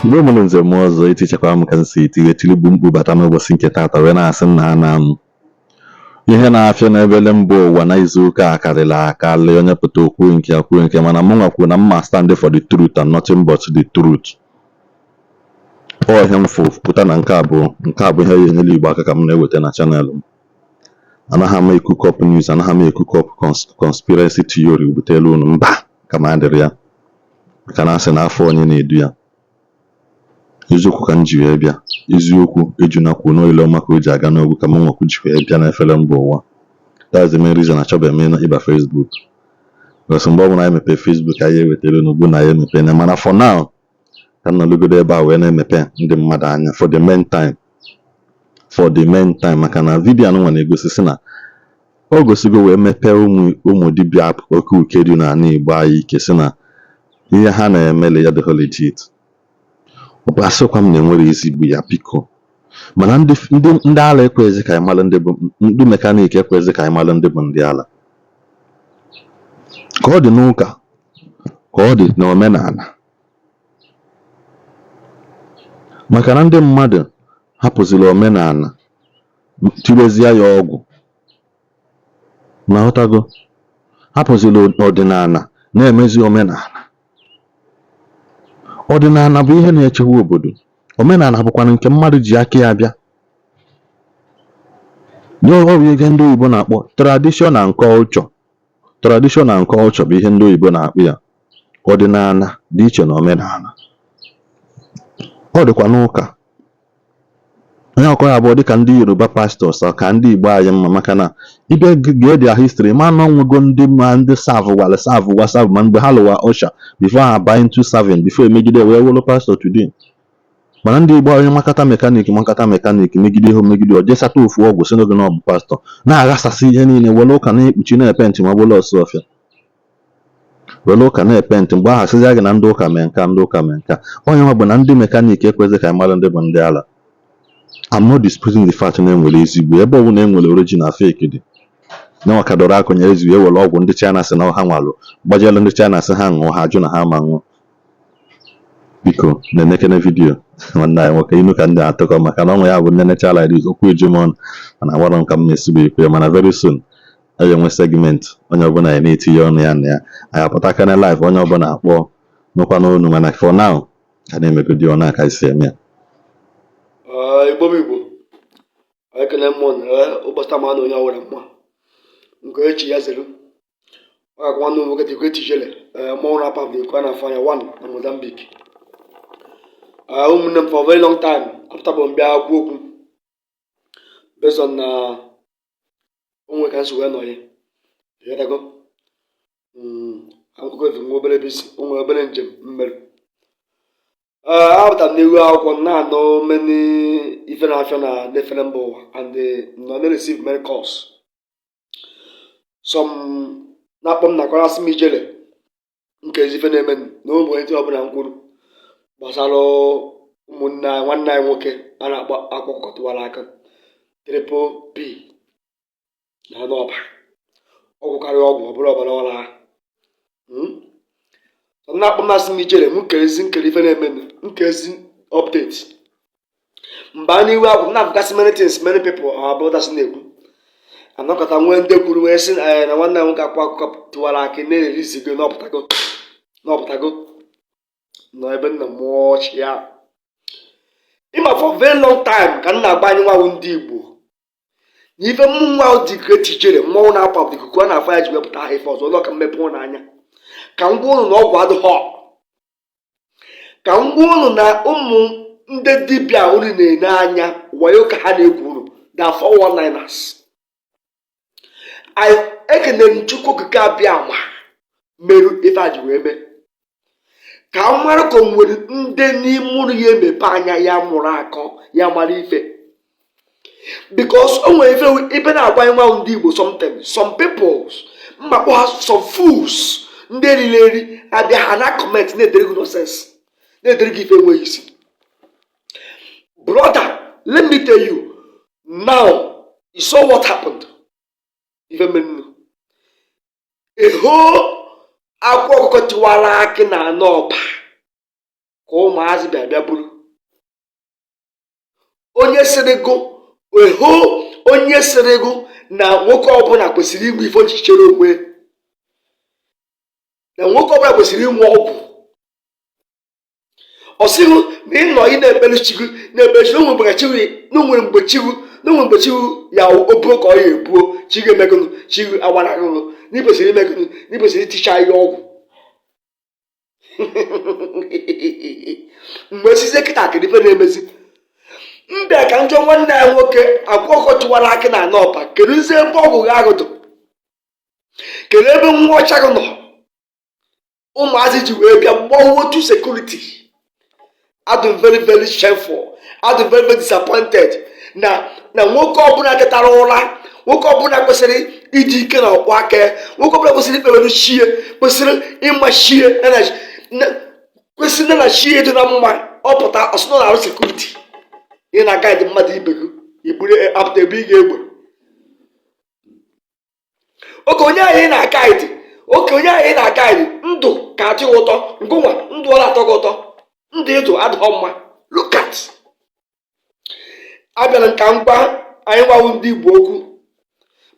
Mgbe mụrụ nze mụọ ọzọ, etichakwa m ka m si eti tiri bụ mkpu bata n'ụbọchị nke taata wee na-asị nna na m ihe na-afịa n'ebele mba ụwa na izu ụka a karịrị akarị. Onye pụta okwu nke ya kwuo nke, mana mụ nwa kwuo na mma stand for the truth and nothing but the truth. Ọ ihe m fụ pụta na nke a bụ ihe ya enyere Igbo aka ka m na-eweta na channel m. Anaghị m ecook up news, anaghị m ecook up conspiracy theory butere unu mba kama adịrị ya, maka na asị na afọ onye na-edu ya. Eziokwu ka m ji wee bịa, eziokwu ejuna kwuo n'ile ọma ka o ji aga n'ogwu ka m nwekwu ji wee bịa n'efere mba ụwa. That's the main reason achọbeghị m ịba Facebook, because mgbe ọbụla anyị mepee Facebook, anyị ewetara unu ugbu na anyị emepe na. Mana for now, ka m nọrọgodo ebe a wee na-emepe ndị mmadụ anya for the main time, maka na video anụnwa na-egosi sị na o gosigo wee mepee ụmụ dibịa oke uke dị n'ala Igbo anyị ike, sị na ihe ha na-emele ya dịghị legit. Ọ bụ asịkwa m na enwere ezigbo ya, biko, mana ndị ala ekwezi ka anyị malụ ndị bụ ndị mechanic, ekwezi ka anyị malụ ndị bụ ndị ala, ka ọ dị n'ụka, ka ọ dị n'omenala, maka na ndị mmadụ hapụziri omenala tibezie ya ọgwụ na ghọtago, hapụziri ọdịnala na-emezi omenala. Ọdịnala bụ ihe na-echekwa obodo, omenala bụkwanụ nke mmadụ ji aka ya bịa. Ọ bụ ihe ndị oyibo na-akpọ tradition and culture. Tradition and culture bụ ihe ndị oyibo na-akpọ ya. Ọdịnala dị iche na omenala. Ọ dịkwa n'ụka onye ọkọ ya abụọ dịka ndị Yoruba pastors ka ndị Igbo anyị mma, maka na ịbịa gee their history, ma na ọnwego ndị ma ndị serve wara serve wa serve, ma mgbe ha lụwa usher before ha baa into serving, before emegide wee wụrụ pastor today. Mana ndị Igbo, onye makata mechanic, makata mechanic, megide ihe megide, o jesata ofu ọgwụ si n'oge na ọ bụ pastọ na-aghasasị ihe niile, were ụka na-ekpuchi na-epenti, ma ọ bụrụ ọsọ ọfịa were ụka na-epenti. Mgbe ahụ asịzịa gị na ndị ụka mee nka, ndị ụka mee nka. Onye nwa bụ na ndị mechanic ekwezi ka anyị mara ndị bụ ndị ala. I'm not disputing the fact na enwere ezigbo, ebe ọ bụla enwere original, fake dị na wakadoro akụnyere ezigbo. Ewere ọgwụ ndị China sị na ha nwalụ gbajelu ndị China sị ha ṅụọ, ha jụ na ha ma ṅụọ. Biko, na-enekene video nwanne anyị nwoke inu ka ndị atụkọ, maka na ọnwa ya bụ nnenecha like this, okwu eju m ọnụ, mana agwarọ m ka m na-esibe ekwu ya. Mana very soon a ga-enwe segment onye ọbụla ya na-etinye ọnụ ya na ya, anyị apụta kene live, onye ọbụla akpọ nụkwa n'onu. Mana for now, ka na-emegodi ọnụ aka isi eme ya. Igbo bụ Igbo, anyị ekele mmụọ na ụbọchị taa ma na onye ọwụra mma nke echi ya zere. Ọ ga-akwa nwanne m nwoke dị Great Ijele, mmọnwụ na-apa bụ iko a na-afụ anya one na Mozambique. Ụmụnne m, for a very long time apụtabụ m bịa kwuo okwu based on na onwe ka nsi wee nọ ya ịghọtago. Akwụkwọ efu nwa obere bisi onwe obere njem mmerụ. Ee, apụtara m n'ihu akwụkwọ na-anụ many ife na-afịa na n'efere mba ụwa and nọ na-receive many calls, some na-akpọ m na asị m ijele nke ezi ife na-eme na ụmụ ndị ọbụla m kwuru gbasara ụmụnne anyị, nwanne anyị nwoke a na-akpọ Akwa Ọkụkọ Tiwara Aka, Triple P, na anụ ọba ọgwụ karịa ọgwụ ọ bụrụ ọbara ọla ha. Na-akpọ m asị m ijele m nkezi nkele ife na-eme nkezi update mba n'ihu akwụ m na-afụgasị many things, many people, our brothers na-ekwu anọkọta nwee ndị kwuru wee sị na nwanne m nwoke Akwa Ọkụkọ Tiwara Akị na-erizigo n'ọpụtago n'ọpụtago nọ ebe nna mmụọ ọchị ya. Ịma, for very long time ka m na-agba anyị nwawu ndị Igbo na ife mmụnwa dị Great Ijele, mmọnwụ na-apụ apụ ikuku a na-afọ ya ji wepụta aha ife ọzọ ụlọ ka mmepe ụnụ anya, ka m gwa ụnụ na ọgwụ adịghọ, ka m gwa ụnụ na ụmụ ndị dibịa unu na-ene anya wayo ka ha na-egwu unu, the 419ers. Ekenere m Chukwu Okike Abịa ma merụ ife a ji wee mee ka m mara ka o nwere ndị n'ime ụlọ ya emepe anya ya mụrụ akọ ya mara ife, because o nwere ife ibe na-agwa nwa ndị Igbo something, some peoples mma kpọ ha some fools, ndị eriri eri abịa ha na comment na-edere gị nonsense, na-edere gị ife enweghị isi. Brother, let me tell you now, you saw what happened, ife mere eho Akwa Ọkụkọ Tiwara Akị na anọ ọba. Ka ụmụazị bịa bịa buru onye sịrị gụ eho, onye sịrị gụ na nwoke ọbụla kwesịrị inwe ife ochichere onwe, na nwoke ọbụla kwesịrị inwe ọgwụ. Ọ sịghị na ị nọ, ị na-ekpere chi gị, na-ekpere chi, na onwere mgbe chi gị, na onwere mgbe chi gị ya obuo ka ọ ya ebuo chi gị, emegụnụ chi gị agbanahụrụ, na ị kwesịrị imegụnụ, na ị kwesịrị iticha ya ọgwụ. Mgbe sizie kịta, kedu ife na-emezi? Mbịa ka njọ nwanne ya nwoke, Akwa Ọkụkọ Tiwara Akị na ana ọba, kedụzi ebe ọgwụ gị ahụ dụ? Kedu ebe nwa ọcha gị nọ ụmụazị ji wee bịa gbawa otu security? Adụ very very shameful, adụ very very disappointed na nwoke ọbụla tetara ụra, nwoke ọbụla kwesịrị iji ike na ọkpụ aka ya, nwoke ọbụla kwesịrị ikpewere chie, kwesịrị ịma chie, kwesịrị na chie dị na mma, ọ pụta ọsọ nọ na-arụ security, ị na guide mmadụ ibe gị, iburu apụta ebe ị ga-egbe oke onye anyị na-guide, oke onye anyị na-guide. Ndụ ka atọ ya ụtọ, ngụnwa ndụ ọ na-atọ gị ụtọ, ndụ ịdụ adịghọ mma. Look at, abịara nka ngwa anyị nwawu ndị Igbo okwu,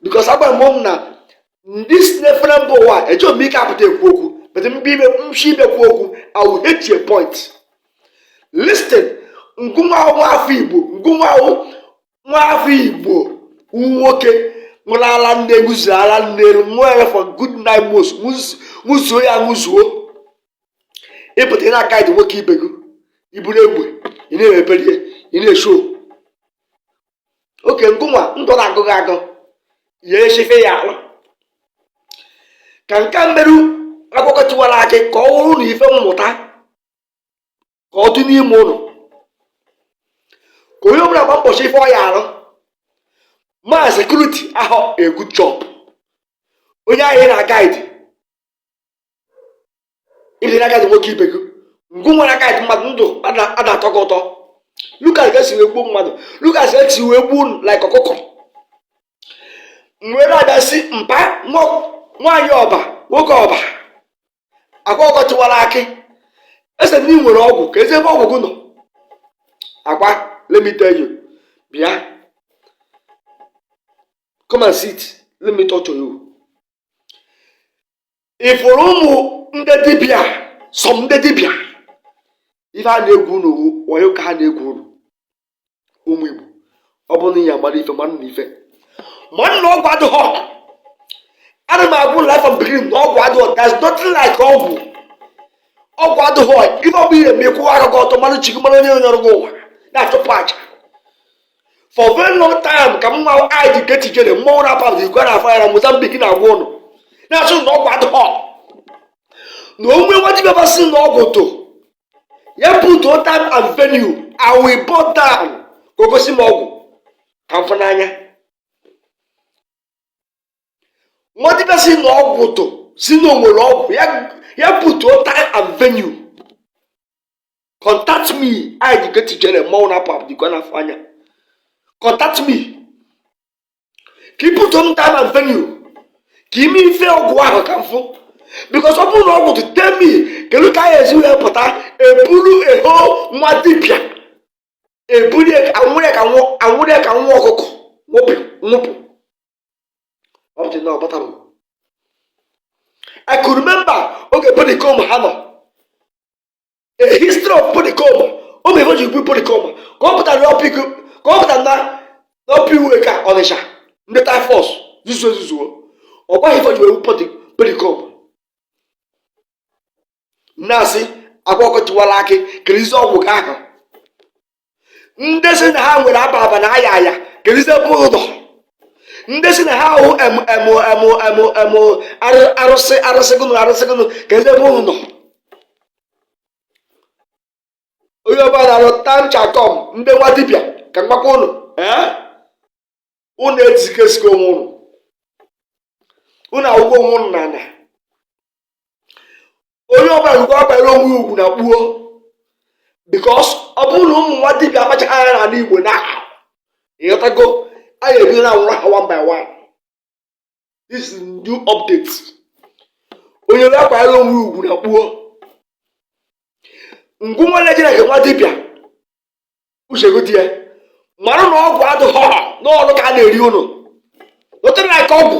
because agwara m na ndị si n'efere mba ụwa eji m ike apụta ekwu okwu, but mbe ime mchi ibekwu okwu, I will hit your point. Listen, ngụnwa nwa afọ Igbo, ngụnwa nwa afọ Igbo nwoke ṅụrụ ala nne, ṅụzuru ala nne, ṅụọ ya for good 9 months, ṅụzuo ya ṅụzuo, ịpụta ị na-guide nwoke ibe gị, iburu egbe, ị na-emepere ihe, ị na-esho oke ngụnwa ndụ na-agụ gị agụ ya echefe ya alụ. Ka nke mmerụ Akwa Tiwara Akị, ka ọ wụrụ na ife mmụta ka ọ dị n'ime ụlọ, ka onye ọbụla gba mbọchị ife ọ ya arụ ma security ahụ a good job. Onye ahụ ị na-guide, ibi na-guide nwoke ibe gị, ngụ nwere guide mmadụ, ndụ a na-atọ gị ụtọ. Look at ka esi wee gbuo mmadụ, look at ka esi wee gbuo like ọkụkọ. Mgbe na-abịa mpa nwaanyị ọba, nwoke ọba, Akwa Ọkụkọ Tiwara Akị, ese ndị nwere ọgwụ, ka ezi ebe ọgwụ gị nọ. Akwa, let me tell you, bịa, come and sit, let me talk to you. Ị fụrụ ụmụ ndị dibịa, some ndị dibịa, ife a na-egwu unu wayo ka ha na-egwu unu. Ụmụ Igbo, ọ bụrụ na ya mara ife, mara na ife ma nna ọgwụ adịghọ. Ana m agwụ life from beginning na ọgwụ adịghọ. There's nothing like ọgwụ. Ọgwụ adịghọ. Ife ọ bụla ị na-eme, kwụwa aka gị ọtọ, mara chi gị, mara onye nyọrọ gị ụwa, na-achụpụ aja for very long time. Ka m nwa anyị ji get ijere mmọnwụ na-apụ ikwe na afọ ya na Mozambique na-agwa ụnụ na-achụ na ọgwụ adịghọ, na onwe nwa dibịa basị na ọgwụ to ya put time and venue, I will bow down ka o gosi m ọgwụ ka m fụ n'anya. Nwa dibịa si na ọgwụ to, si na o nwere ọgwụ ya, put time and venue, contact me. I ji get ijere mmọnwụ na-apụ apụ dịkwa n'afọ anya. Contact me ka ị put m time and venue, ka ime ife ọgwụ ahụ ka m fụ, because ọ bụrụ na ọgwụ dị, tell me kedu ka anyị esi wee pụta eburu eho nwa dibịa, eburu anwụrụ ya ka nwa ọkụkọ nwụpụ nwụpụ. Up till now, ọgbata. I could remember oge Polycom ha nọ, a history of Polycom. O mere ji gbu Polycom ka ọ pụtara n'ọpụ, ka ọ pụtara na n'ọpụ iwe ka Ọnịsha ndị typhus zuzuo ezuzuo. Ọ gwaghị ife ji wee Polycom na-asị Akwa Ọkụkọ Tiwara Akị kerizi ọgwụ gị ahụ. Ndị sị na ha nwere aba aba na aya aya, kerizi ebe ụlọ nọ. Ndị sị na ha ahụ m m m m m arụsị arụsị gụnụ arụsị gụnụ, kerizi ebe ụlọ nọ. Onye ọbụla na-arụ time shall come. Ndị nwa dibịa, ka mgbakọ ụnụ, ee, ụnụ ejikesika onwe ụnụ, ụnụ awụgo onwe ụnụ na ana. Onye ọbụla rukwa akwanyere onwe ugwu na kpuo, because ọ bụrụ na ụmụ nwa dibịa akpachaghị anya n'ala Igbo na ịghọtago, a ga-ebido na anwụrụ ha one by one. This is new update. Onye akwanyere onwe ugwu na kpuo. Ngwu nwanne jere nke nwa dibịa uche gị dị ya, marụ na ọgwụ adịghọ n'ọrụ ka a na-eri ụnụ nothing like ọgwụ.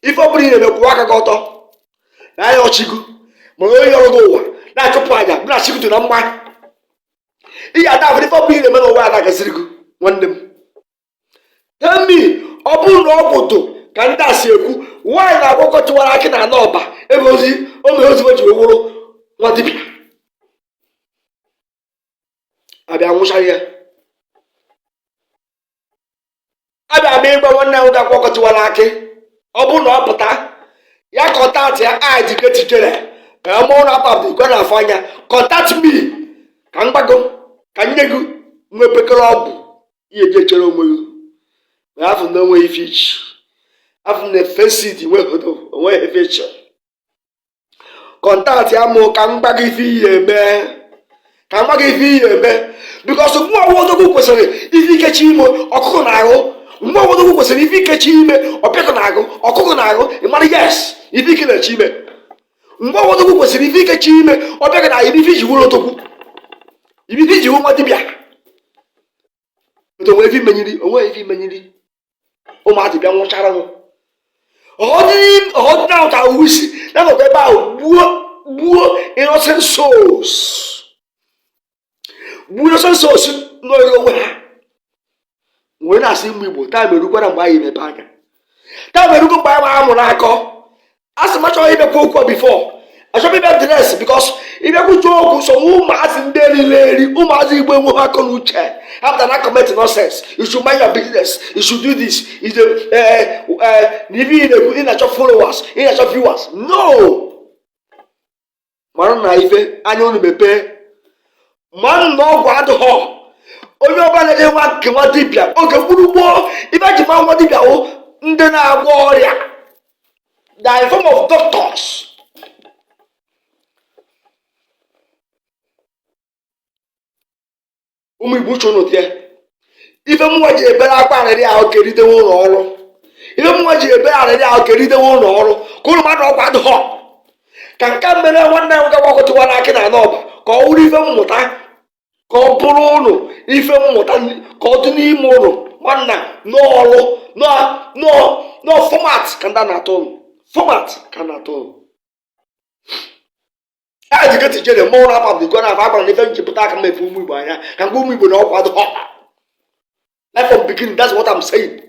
Ife ọ bụla ị na-eme, kwụwa aka gị ọtọ na anya ọchịgụ ma onye ọrụ gị ụwa na-achụpụ aja bụ na chigụ dị na mma. Ihe ada afọ, ife ọ bụla ị na-eme n'ụwa na-agaziri gị. Nwanne m, tell me, ọ bụrụ na ọgwụ dụ ka ndị a si ekwu, nwaanyị na Akwa Ọkụkọ Tiwara Akị na ana ọba ebe ozi o mere ozigbo ji wee wụrụ nwa dibịa abịa nwụchara ya, abịa m ịgba nwanne nwoke Akwa Ọkụkọ Tiwara Akị, ọ bụrụ na ọ pụta, ya contact ya adịketikere ka mụọ na apapụ ikwe na afọ anya. Contact me ka m gbago, ka m nye gị nwa epekere ọgwụ ihe eji echere onwe gị. Ma afọ na onweghị ife ichi afọ na fesid nwegodo onweghị ife ichi. Contact ya mụ ka m gwa gị ife ihe eme, ka m gwa gị ife ihe eme, because nwa odogwu kwesịrị ife ikechi ime ọkụkọ na-ahụ. Nwa odogwu kwesịrị ife ikechi ime ọpịakọ na-agụ ọkụkọ na-agụ. Ị mara, yes, ife ike na-eche ime. Mgbe odogwu kwesịrị ife ikechi ime ọpịakọ na ife iji wụrụ odogwu, ife iji wụ nwa dibịa. Onwe ife imenyiri, onwe ife imenyiri, ụmụazị bịa nwụchara m ọdịna ka ahụ isi na-anọkwa ebe ahụ gbuo gbuo innocent souls, gbuo innocent souls nọrọ onwe ha. Wee na-asị ụmụ Igbo, taa merukwara mgbe anyị mepe anya, taa merugo mgbe anyị amụrụ akọ. A sị m achọghị ịbịakwa okwu before, achọghị ịbịa address, because ịbịakwuche okwu so ụmụazị ndị eriri eri, ụmụazị Igbo enweghị akọ na uche, ha pụtara na comment nonsense. You should mind your business, you should do this, is na ife ị na-ekwu, ị na-achọ followers, ị na-achọ viewers. No, mara na ife anya unu mepee, mara na ọgwụ adịghọ. Onye ọbụla na-eje nwa nke nwa dibịa oge gburu gboo, ife ji ma nwa dibịa wụ ndị na-agwọ ọrịa, they are in form of doctors. Ụmụ Igbo, uche unu tie. Ife mụnwa ji ebere akwa arịrị ahụ keridewe ụlọ ọrụ, ife mụnwa ji ebere arịrị ahụ keridewe ụlọ ọrụ, ka ụlọ mmadụ ọgwụ adịghọ ka nke mere nwanne ya nwoke Akwa Tiwara Akị na ana ọba, ka ọ wụrụ ife mmụta, ka ọ bụrụ ụnụ ife mmụta, ka ọ dị n'ime ụnụ nwanna n'ọrụ nọ format ka ndị a na-atụ ụnụ, format ka a na-atụ ụnụ. Ejikọta ijere mmọnwụ na akpa bikọ na agba na ife nchepụta aka mepe ụmụ Igbo anya, ka mgbe ụmụ Igbo na ọgwụ adịghọ. Life from beginning, that's what I'm saying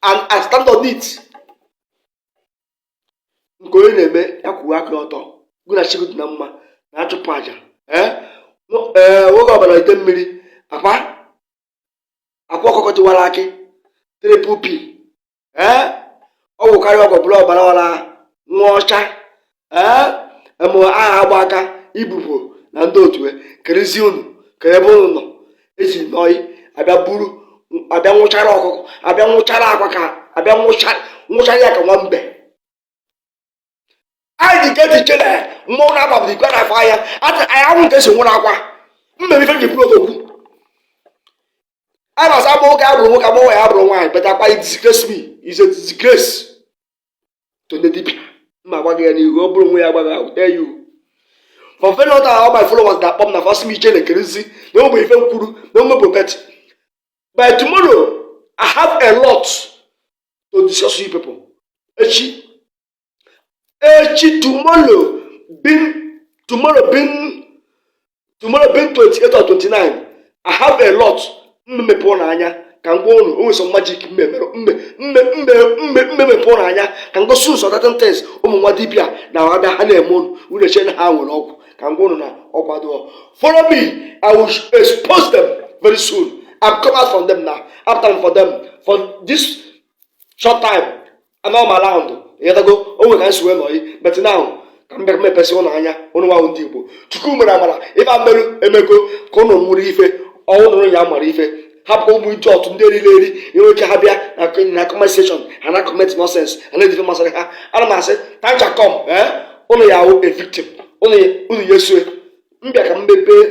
and I stand on it. Nke onye na-eme, ya kwuwe aka ọtọ, gụ na chi gị dị na mma na achụpụ aja. Ee, nwoke ọbara ite mmiri akwa Akwa Ọkụkọ Tiwara Akị, triple P, ee, ọgwụ karịa ọgwụ bụrụ ọbara ọra nwa ọcha. Ee, emo aha agba aka ibubo na ndị otu kerezi unu kere ebe unu nọ esi nọyi abịa buru abịa nwụchara ọkụkọ, abịa nwụchara akwa, ka abịa nwụchara ya ka nwa mbe. Anyị ji nke chere mmọnwụ na-agbabụ ikwe na afọ anya anyị anwụ nke si nwụrụ akwa mmemme ife ji bụrụ odogwu. A na-asa agba nwoke abụrụ nwoke, agba nwaanyị abụrụ nwaanyị, but akwa disgrace me is a disgrace to ndị dibịa. Mma agwa gị ya n'ihu, ọ bụrụ onwe ya agbaghị, I will tell you for very long time. All my followers na-akpọ m na fasị m ichere kerezi na ogbe ife m kwuru na ogbe bụ, but by tomorrow I have a lot to discuss with you people. Echi echi, tomorrow being 28 or 29, I have a lot mmepe ụnụ anya ka m gwa ụnụ. O nwere some magic mme mme mme mme mme mmepe ụnụ anya ka m gosi ụnụ certain things ụmụ nwa dibịa na abịa ha na-eme ụnụ, unu eche na ha nwere ọgwụ. Ka m gwa ụnụ na ọgwụ adịghọ. Follow me, I will expose them very soon. I'm come out from them now, after for them for this short time anọ m around. Ịghọtago o nwere ka m si wee nọyi, but now ka m bịa mepesị ụnụ anya. Ụnụ nwa ndị Igbo, Chukwu mere amara, ife a merụ emego ka ụnụ mụrụ ife ọnwụ nụrụ ya mara ife. Hapụ ụmụ ije ọtụ ndị eriri eri inwe ike ha bịa na comment section, ha na comment nonsense, ha na-edife masịrị ha. Ana m asị time shall come, eh, ụnụ ya awụ a victim, ụnụ ya esue. M bịa ka m mepee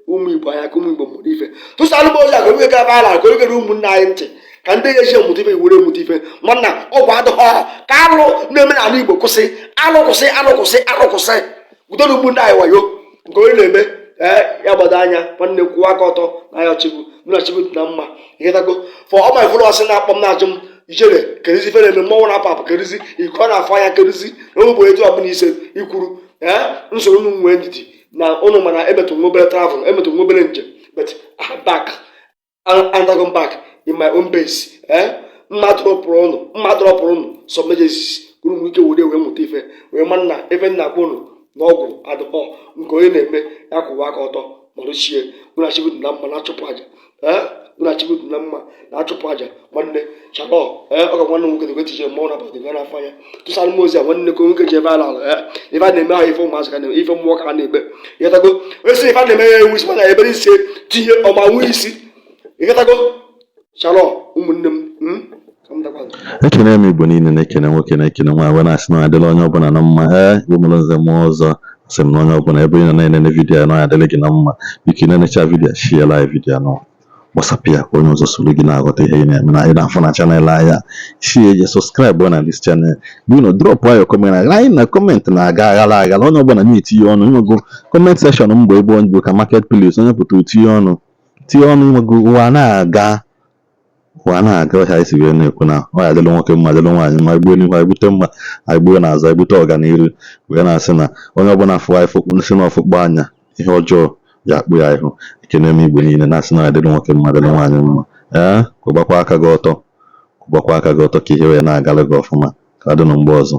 ụmụ Igbo anya ka ụmụ Igbo mụrụ ife. Tụsalụ m ozi a ka onye gara viral, ka onye gere ụmụnne anyị ntị, ka ndị ga-eji emụta ife were emụta ife. Nwanna, ọgwụ adịghọ, ka alụ na-eme n'ala Igbo kwụsị. Alụ kwụsị, alụ kwụsị, alụ kwụsị. Udo na ụmụnne anyị wayo. Nke onye na-eme, ee, ya gbado anya. Nwanne, kwụwa aka ọtọ na ya ọchịgbu mụ na Chukwu dị na mma. Ịghọtago? For all my followers na-akpọ m, na-ajụ m, "Ijele, kerizi ife na-eme? Mmọnwụ na-apụ apụ, kerizi iko na-afụ anya, kerizi na ụmụ etu ọbụla ise ikwuru?" Ee, nsoro unu nwee ndidi na ụnụ, mana emetụ nwa obere travel, emetụ nwa obere njem, but I'm back and I go back in my own base. Ee, mma dropụrụ ụnụ, mma dropụrụ ụnụ some messages, unu nwee ike were wee mụta ife, wee ma na ife nna akpọ ụnụ na ọgwụ adịghọ. Nke onye na-eme, ya kwụwa aka ọtọ marụchie. Mụ na Chukwu dị na mma na-achụpụ aja. Ee, mụ na Chukwu dị na mma na-achụpụ aja. Nwanne, chakọ. Ee, ọ ga nwanne m nwoke dị tije mmọnwụ na-apụta ga n'afọ anya. Tụsara m ozi a, nwanne, ka nwoke ji ebe ala ala. Ee, ife a na-eme ahụ, ife ụmụazị ka na-eme, ife mmụọ ka a na-ekpe. Ịghọtago? Onye sị ife a na-eme ya enwe isi, mana ebere isi tinye ọma nwee isi. Ịghọtago? Chalọ, ụmụnne m. Ka m dakwa. Ekene m Igbo niile, na-ekene nwoke, na-ekene nwaanyị, wee na-asị na ọ adịla onye ọbụla na mma. Ee, Igbo mụrụ nze mụọ ọzọ, asị m na onye ọbụla ebe ị nọ na-enene video ya, na ọ adịla gị na mma. Biko, ị na-enecha video, share anyị video nọ, gbasapụ ya ka onye ọzọ soro gị na-aghọta ihe ị na-eme na ị na-afụ na channel anyị a. Share ya, subscribe na this channel. Biko, drop your comment. Anyị na comment na-aga aghara aghara, onye ọbụla na-etinye ọnụ. Nwego comment section mgbe ebe onye bụ ka market place, onye pụta tinye ọnụ, tinye ọnụ. Nwego ụwa na-aga, ụwa na-aga. Ọhịa anyị si wee na-ekwu na ọ ya adịla nwoke mma, adịla nwaanyị mma. Egbuo n'ihu, anyị gbute mma, anyị gbuo n'azụ, anyị gbute ọganihu. Wee na-asị na onye ọbụla fụ anyị fụ si na ọfụkpọ anya, ihe ọjọọ ya akpụ ya ihu. Ekene m Igbo niile, na-asị na ọ ya adịla nwoke mma, adịla nwaanyị mma. Ee, kwụbakwa aka gị ọtọ, kwụbakwa aka gị ọtọ, ka ihe wee na-agalụ gị ọfụma. Ka ọ dị na mgbe ọzọ.